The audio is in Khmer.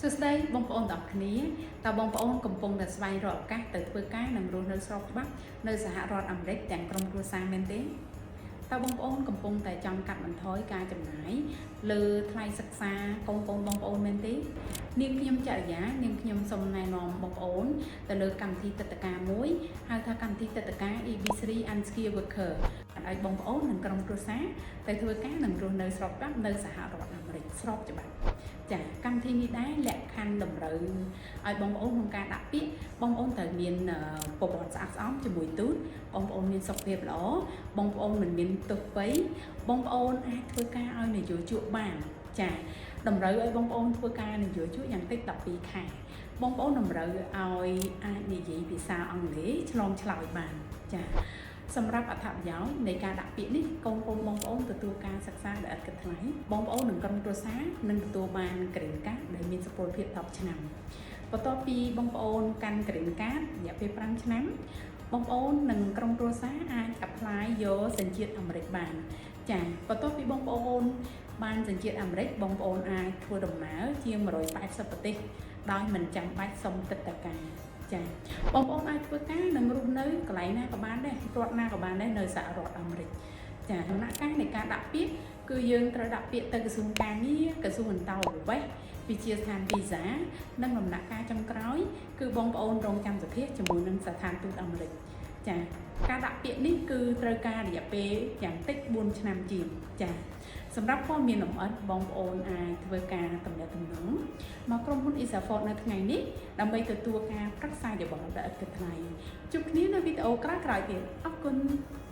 សួស្តីបងប្អូនទាំងអស់គ្នាតើបងប្អូនកំពុងតែស្វែងរកឱកាសទៅធ្វើការនិងរស់នៅស្របច្បាប់នៅសហរដ្ឋអាមេរិកទាំងក្រុមគ្រួសារមែនទេតើបងប្អូនកំពុងតែចង់កាត់បន្ថយការចំណាយលើថ្លៃសិក្សាកូនៗបងប្អូនមែនទេនាងខ្ញុំចរិយានាងខ្ញុំសូមណែនាំបងប្អូនទៅលើកម្មវិធីទឹកតការមួយហៅថាកម្មវិធីទឹកតការ EB3 Unskilled Worker ឲ្យបងប្អូននិងក្រុមគ្រួសារទៅធ្វើការនិងរស់នៅស្របច្បាប់នៅសហរដ្ឋអាមេរិកស្របច្បាប់ ចាកម្មវិធីនេះដែរលក្ខខណ្ឌតម្រូវឲ្យបងប្អូនក្នុងការដាក់ពាក្យបងប្អូនត្រូវមានប្រវត្តិស្អាតស្អំជាមួយទូតបងប្អូនមានសុខភាពល្អបងប្អូនមិនមានទោសពៃបងប្អូនអាចធ្វើការឲ្យនយោជកបានចាតម្រូវឲ្យបងប្អូនធ្វើការនយោជកយ៉ាងតិច12ខែបងប្អូនតម្រូវឲ្យអាចនិយាយភាសាអង់គ្លេសឆ្លងឆ្លើយបានចាសម្រាប់អត្ថប្រយោជន៍នៃការដាក់ពាក្យនេះកូនៗបងប្អូនទទួលការសិក្សាដោយឥតគិតថ្លៃបងប្អូននិងក្រុមគ្រួសារនឹងទទួលបាន Green Card ដែលមានសុពលភាព10ឆ្នាំបន្ទាប់ពីបងប្អូនកាន់ Green Card រយៈពេល5ឆ្នាំបងប្អូននិងក្រុមគ្រួសារអាច apply យកសញ្ជាតិអាមេរិកបានចាបន្ទាប់ពីបងប្អូនបានសញ្ជាតិអាមេរិកបងប្អូនអាចធ្វើដំណើរជាង180ប្រទេសដោយមិនចាំបាច់សុំទឹកតការចាបងប្អូនអាចធ្វើការនិងរស់នៅកន្លែងណាក៏បានដែររដ្ឋណាក៏បានដែរនៅសហរដ្ឋអាមេរិកចាដំណាក់កាលនៃការដាក់ពាក្យគឺយើងត្រូវដាក់ពាក្យទៅក្រសួងការងារក្រសួងអន្តោប្រវេសន៍វិទ្យាស្ថានវីសានិងដំណាក់កាលចុងក្រោយគឺបងប្អូនរងចាំសភាជាមួយនឹងស្ថានទូតអាមេរិកចាការដាក់ពាក្យនេះគឺត្រូវការរយៈពេលយ៉ាងតិច4ឆ្នាំជាងចាសម្រាប់ព័ត៌មានលម្អិតបងប្អូនអាចធ្វើការទំនាក់ទំនងមកក្រុមហ៊ុន Isafort នៅថ្ងៃនេះដើម្បីទទួលការប្រឹក្សាយោបល់ដោយឥតគិតថ្លៃជួបគ្នានៅវីដេអូក្រោយៗទៀតអរគុណ។